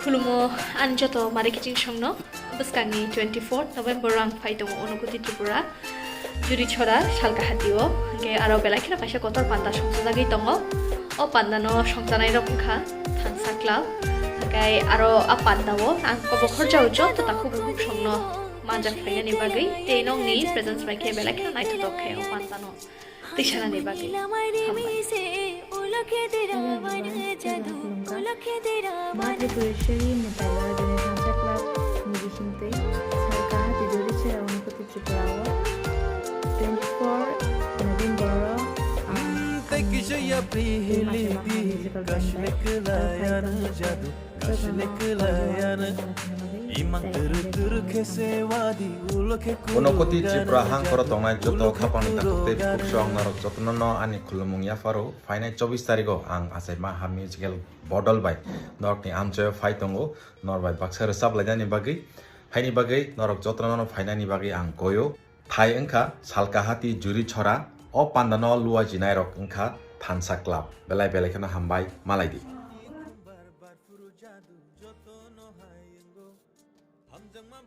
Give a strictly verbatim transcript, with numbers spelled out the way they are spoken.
Khulumo ani joto mari kiching songno. Bwskangni twenty fourth November ang phai tongo Unakoti Tripura, Jurichora, Salkahati o. Hwnkhe aro belai kheno kaisa kotor panda songchajagwi tongo. O panda no songchanai rok wngkha Thansa Club. Hwnkhe aro a panda o ang kobo khorjao joto takhuk bukhuk songno manjak phainani bagwi tei nongni presence bai khe belai kheno naithotok khe o panda no twi sanani bagwi. Hambai. Hello everyone, Chwla Khulumkha. Ma Tripureshwari Mutala Jani Thansa Club ni bisingtwi Salkahati Jurichora Unakoti Tripura o twenty four November o ang Tei kisa yapri hili di, kashle kelayan jadu, kashle kelayan. Imang turu turu khese wadi, ulo khe Unakoti Tripura hangkoro tongnai joto khapangni takhuk tei bukhuk song norok jotono no ani khulumung yapharo. Phainai chobbish tarigo ang achaima ha musical bodol bai norokni amchaio phai tongo, norok bai baksa rwchap lainani bagwi. Haini bagwi norok jotono no phainani bagwi ang koyo. Thai wngkha Salkahati Jurichora, o pandano luajinairok wngkha Thansa Club. Belai belai kheno hambai, malai di.